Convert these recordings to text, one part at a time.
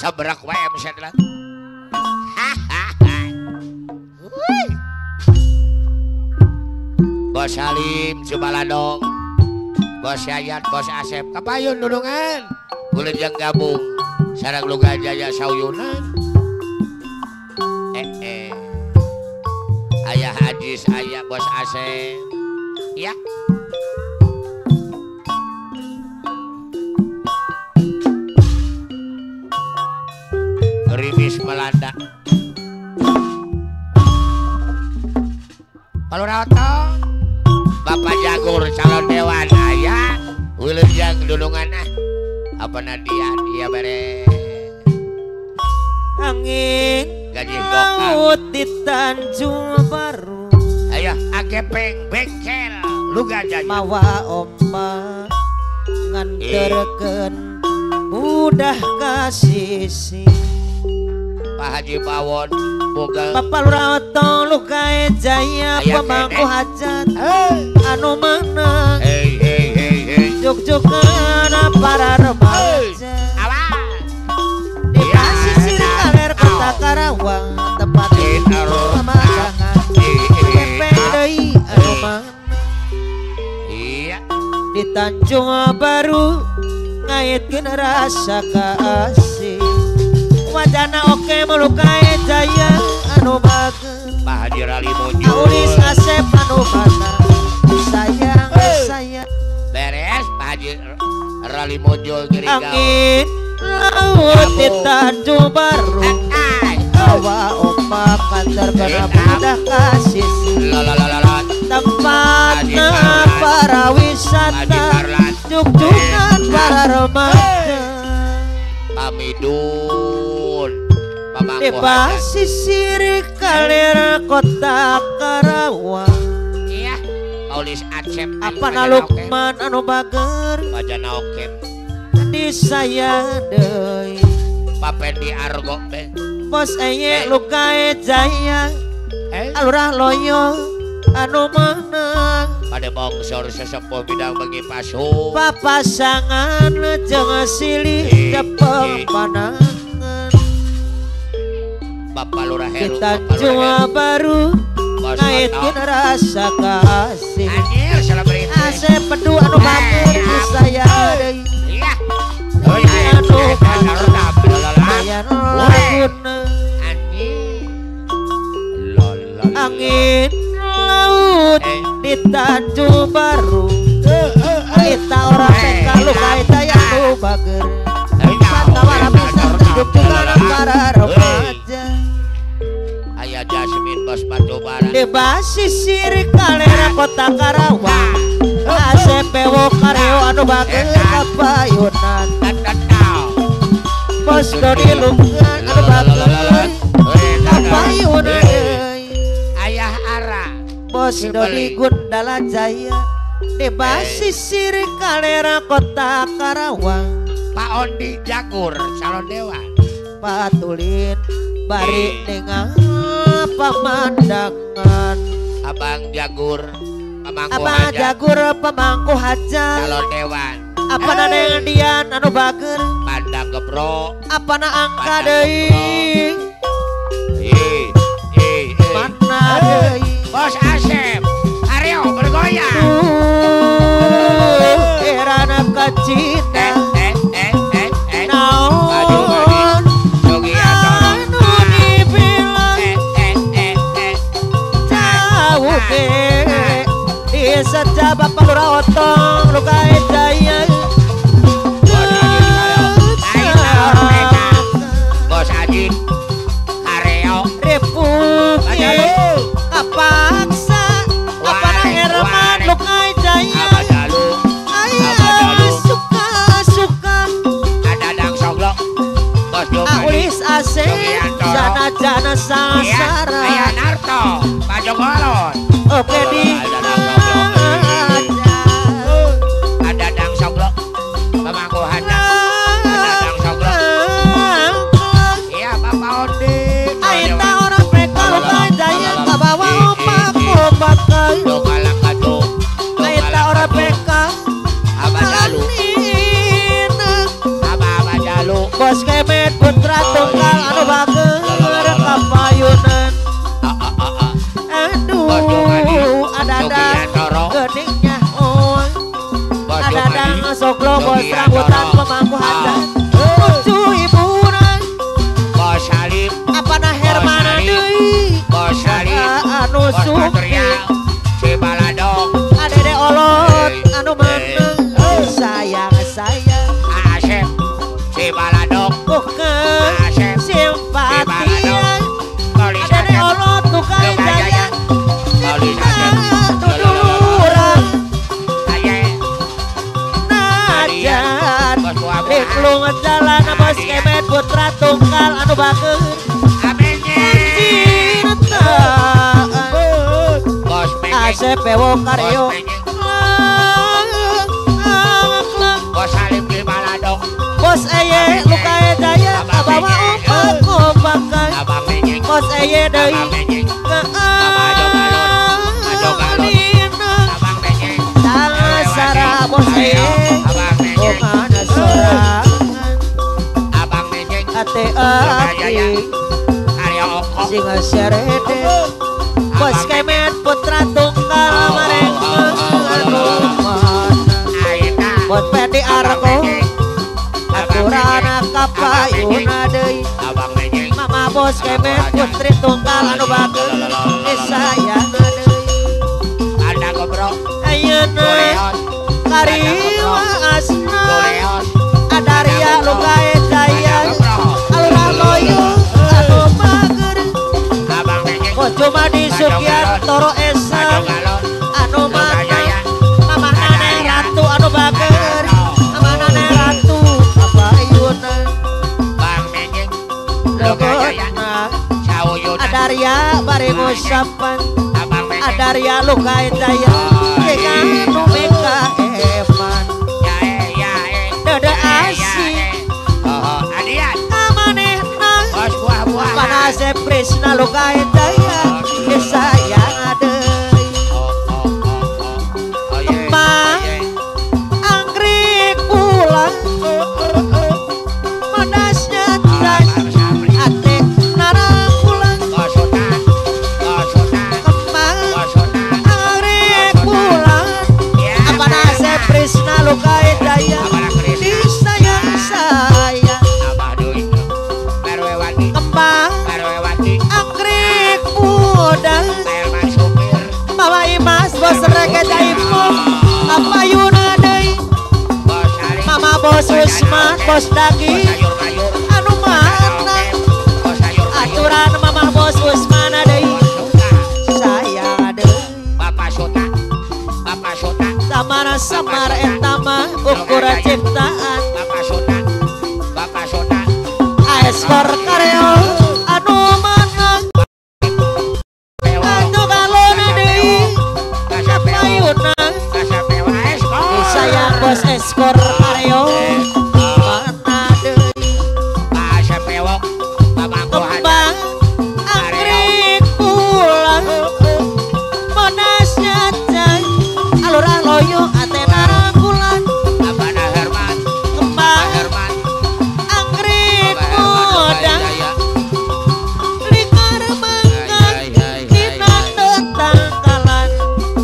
Cabrak wae misalnya. Bos Salim Jumaladong, Bos Yayat, Bos Asep, kapayun dudungan, wilujeng gabung sareng Luga Jaya sauyunan. Ayah Ajis, ayah Bos Asep, ya. Gerimis melanda. Palurah Otong, Bapak Jagur calon dewan ayah, wilujeng dulungan ah. Apa nadian iya bare. Angin gaji gokang laut di Tanjung Baru. Ayah agepeng bengkel Luga Jaya. Mawa ombak nganterkeun budah kasisi. Pak Haji Bawon boga Bapak Lurah Otong Luga Jaya pemangku hajat anu meunang. Juk-jukan para remaja. Di pasisir kaler kota Karawang tempat pemandangan gepeng deui anu meunang. Di Tanjung Baru ngaitkeun rasa kasih. Wajana oke melukai jaya anu bager. Pak Haji Rali Mujur Aulis Asep anu mana sayang sayang. Beres Pak Haji Rali Mujur Girigau. Angin laut di Tanjung Baru bawa ombak kantor kena budak kasih. Tempatnya para wisata juk-jukan para remaja. Pamidun di pasisir kaler kota Karawang. Iya, Paulis Acep apa na Lukman anu bager wajana oke di saya deui Papendi Argo be Bos Eye Lukae Jaya Alurah Loyo anu meunang pada bongsor sesepuh bidang bagi pasu papasangan jeung silih jepeng panangan. Bapak Lurah Heru di Tanjung Baru ngaitkeun rasa kasih. Anjir selebriti Asep pedu anu bager di saya deui. Iya anu bayan laguna angin laut di Tanjung Baru kita orang PK Luka Jaya anu bager patawara pisan juk-jukan para remaja. Ayah Jasmine Bos Batu Bara di basisir kalera kota Karawang Asep Pewo Kareo anu bager kapayunan Bos Doni Lukman anu bager kapayunan. Ayah Ara Bos Doni Gundala Jaya di basisir kalera kota Karawang. Pak Ondi Jagur calon dewan Patulin bari dengan pemandangan. Abang Jagur pemangku Abang hajat. Jagur pemangku hajat calon dewan. Apa na Dian anu bager pandang gepro apa na angka deui mana deui Bos Asep Aryo bergoyang erana kacita naon anu dibilang jauh ge di sejak Bapak Lurah Otong Luka Jaya Bos Haji Aryo Republik kapaksa apa na Herman Luka Jaya ayah suka-suka ada dang soglok Bos Aulis Asep jana-jana sasara Ayah Narto Pajogolon oke di ada dang soglok pemangku hajat ada dang soglok iya Bapak Ondi Aita orang PK Luka Jaya kabawa opak obakan Aita orang PK Abah Jalu Abah Jalu Bos Kemet putra tunggal anu bager kapayunan. Aduh adadang geningnya oh adadang soklo bos rambutan pemangku hajat lucu hiburan Bos Salim apana Hermana deui Bos Salim anu supi Cibaladong adede olot anu meneng sayang sayang Asep Cibaladong bukan Asep simpatian adede olot tukang jaya tuduluran najan iklung jalan bos kemet putra tunggal anu bager cintaan Asep Pewo Karyo Bos Salim di Baladong Bos Eye Lukae Jaya kabawa umpat kompakan Bos Eye deui Sara Bos Eye kumana sorangan Abang Menyeng ate ati sing serede Bos Kemet putra tunggal mareng anu mana Bos Pedi Argo aturana kapayuna deui Mama Bos Kemet putri tunggal anu bager disayang deui Ada gobrok ayeuna kariwa asna Adaria Lukae Jaya alurah loyo anu bager Bos Jumadi Sugiantoro Esa anu mana Mama Nane Ratu anu bager Mama Nane Ratu kapayuna Bang Menyeng Logona Adaria bari ngusapan Adaria Lukae Jaya jika anu meka eman dede asih kamanehna Panasep Krisna Lukae Jaya disayang deui Kembang anggrek pulang medasnya dan ate narakulang Kembang anggrek pulang Panasep Krisna Lukae Jaya disayang sayang Kembang anggrek muda Mama Imas bos reke jaipo kapayuna deui Mama bos Usman bos daging anu mana aturan Mama bos Usman deui sayang deui Bapak Sota Bapak Sota Samar samar eta mah ukuran ciptaan Bapak Sota Bapak Sota Aeskor Kareo anu mana anu galona deui kapayuna disayang bos Eskor Kareo mana deui Kembang anggrek pulang monasnya cai alurah loyo ate narangkulan Kembang anggrek muda likar mangga dina tetangkalan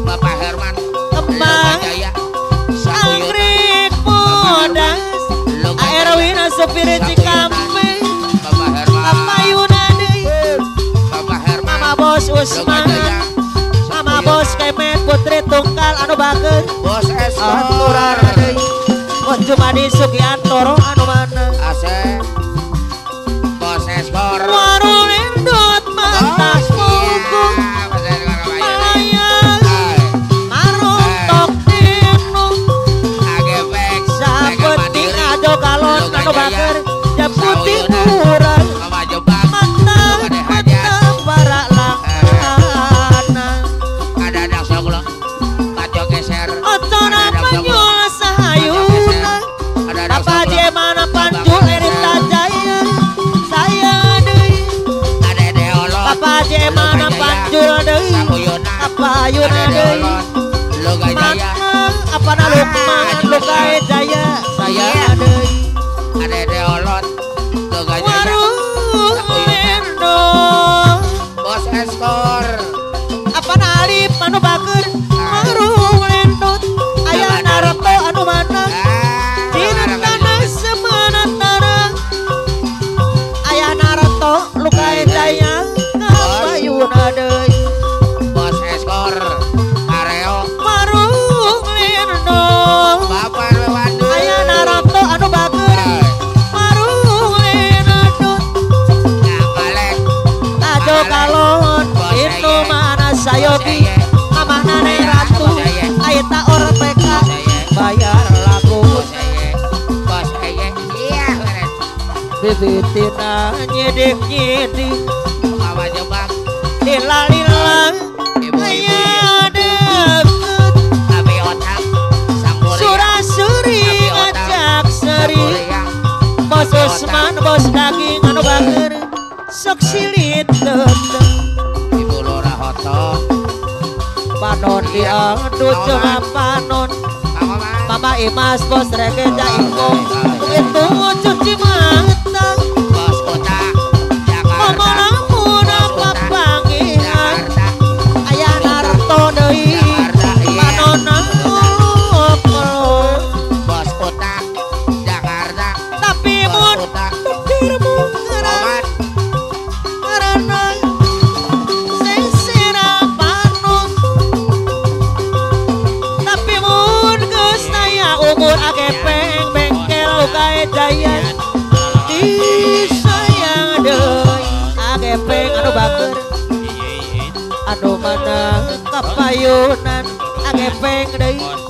Bapak Herman Kembang anggrek muda Erwina supir Cikampek kapayuna deui Bapak Herman Mama bos Usman Mama bos Kemet putri tunggal anu bager Bos Eskor aturan deui Bos Jumadi Sugiantoro anu mana Asep Bos Eskor Warung endot mata kuku Malayang marontok dinu Sapeting ajo kalon anu bager Japuti urang mata mata para lakana Otona panjul sahayuna Apa mana panjul Erita Jaya saya deui Papa mana panjul deui Kapayuna deui Mana apana Lukman Lukae Jaya saya deui Adede olot. Warung lendong Bos Eskor apa Alif anu bager warung lendot aya Narto anu mana dina tanah semanantara aya Narto lukae daya kapayuna deui Bos Eskor Areo warung lendong Bapak Wewadu aya Narto anu bager warung lendot Ngabalek ajo kalon itu mana sayogi mamah nane ratu aita orang PK bayar lagu Bos Eye iya beres bibitina nyidik nyidik Bawa jebak lila lila ibu-ibu aya deket Abi otak Samburi surasuri ngajak seri Bos Usman bos daging anu bager sok silit tetep Ibu Lora Hoto panon diadu cuma panon Kang Mama Imas bos rege jaiko itu cuci mata Bos Kota Jakarta ngomong lamun apa panggilan Jakarta aya Narto deui Jakarta iya panona kolok Bos Kota Jakarta tapi Bos mun Kota pikirmu Oman karena sesera panon tapi mun geus aya umur agepeng bengkel kae jaya disayang deui agepeng anu bager anu mana kapayunan agepeng deui.